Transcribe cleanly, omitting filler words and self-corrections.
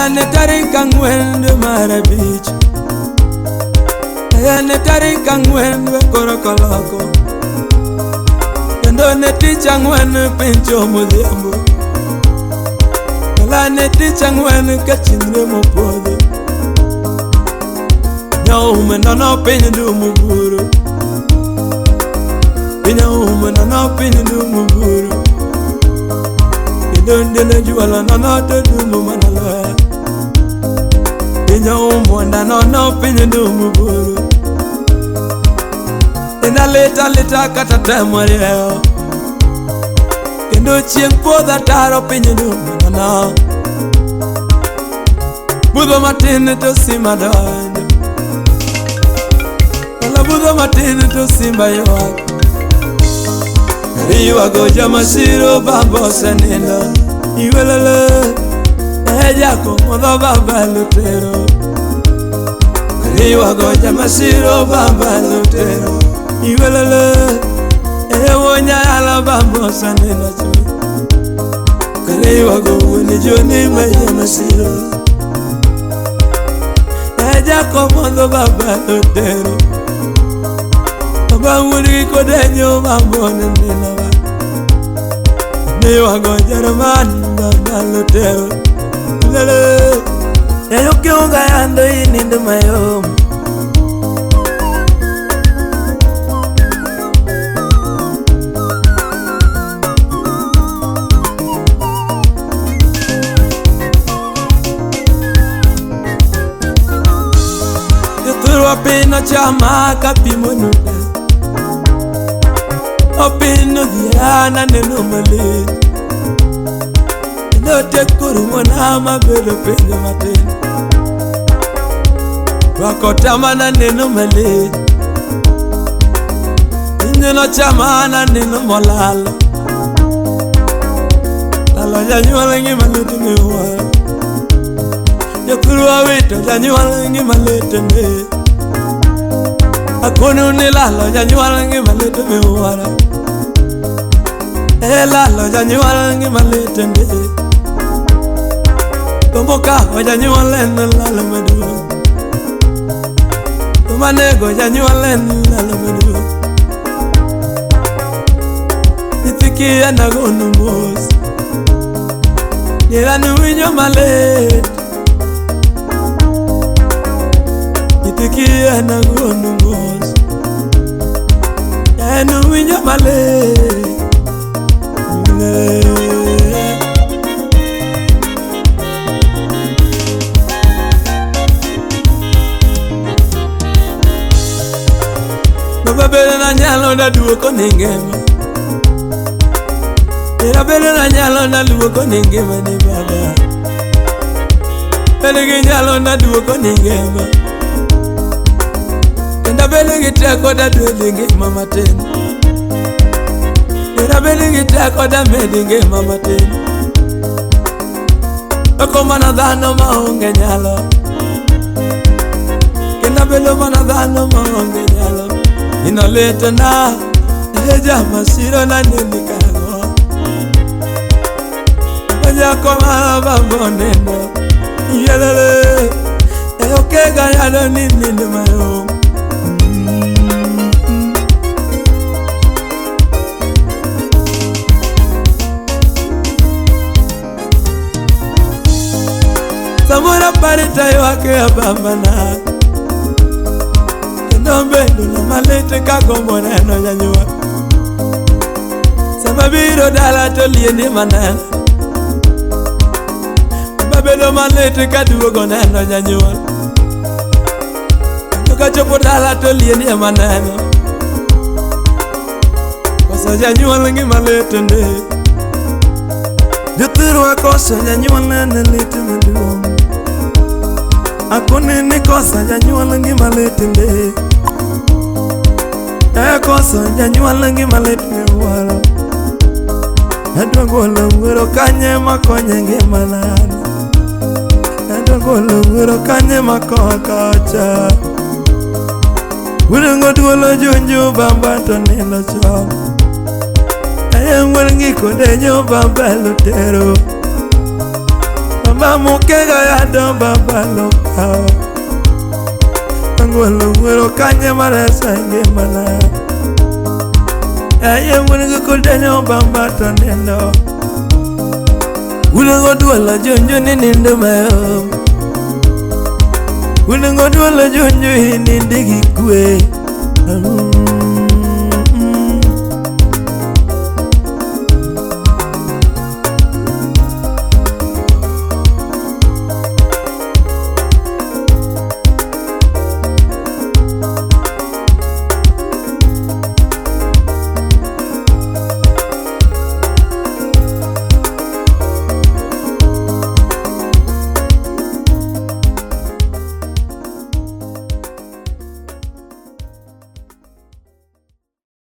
Ne tarik 4 dwe mar 5. Ne tarik 4 dwe koro koloko. Kendo ne tich 4 piny chomo odhiambo. Ne tich 4 ka chieng' remo podho. Nyaume nono piny dumo buru. Piny aume nono piny dumo buru. Kendo ndelo juolo nono to dumo mana loya. Piny aumo nono piny dumo buru. Ina leta leta kata temo rieyo. Kendo chieng' podho ataro piny dumo nono. Budho matin to simba donjo. Kala budho matin to simba ywak. Iywago jamasiro baba osenindo. Iwelele e jakomodho baba lutero. Iywago jamasiro baba lutero. Iwelele e wonyala baba osenindo chuth. Iywago wuon Joni ma jamasiro. E jakomodho baba lutero. Baba wuon gi kodenyo baba onenindo ba. Iywago Jerman baba lutero. Lele Yayo kiunga yando inindo mayom. Jothurwa piny ochama kapimo nude. Opiny odhiera naneno malit. Kendo tek orumona mabedo piny matin. Rwako tama naneno malit. Piny nochama naneno molal. Lalo janyuol ngima lit miwuoro. Jothurwa wito janyuol ngima lit ndi. Akonu ni lalo janyuol ngima lit miwuoro. E lalo janyuol ngima lit ndi. Gombo kawo janyuol en lalo maduong'. Gombo nego janyuol en lalo maduong'. Nyithi kiya nagonu mos. Diera ni winjo malit. Nyithi kiya nagonu mos. En winjo malit. Baba bedo na nyalo na duoko ni ngima. Era bedo na nyalo na duoko ni ngima ni baba. Bedo gi nyalo na duoko ni ngima. Kendo bedo gi teko da dwedi ngima matin. Era bedo gi teko da medi ngima matin. Oko mana dhano maonge nyalo. Kendo bedo mana dhano maonge nyalo. Ino letena e jamasiro na neni kago. Wajako mara baba onendo. Yelele e okega yalo ni nindo mayom. Samora parita ywak e bambana. Kendo bedo na malit ka gombo neno janyuol. Sama biro dala to liende maneno. Mabedo malit ka duogo neno janyuol. Kendo kachopo dala to liende maneno. Koso janyuol ngima lit ndi. Jothurwa koso janyuol en lit maduong'. Akoni ni koso janyuol ngima lit ndi. E koso janyuol ngima lit miwuoro. Adwa golo wuoro kanye makonye ngimana. Adwa golo wuoro kanye makokocha. Wuongo duolo junju bamba to nindo chon. Aye wuon gi kodenyo baba lutero. Mamuke gayando baba lokao. Angolo ngwero kanye maresa ngimana. Aye wuon kudenyo bamba to nindo. Wuon godwalo jonjo ni nindo mayom. Wuon godwalo jonjo ni nindi gi kwe.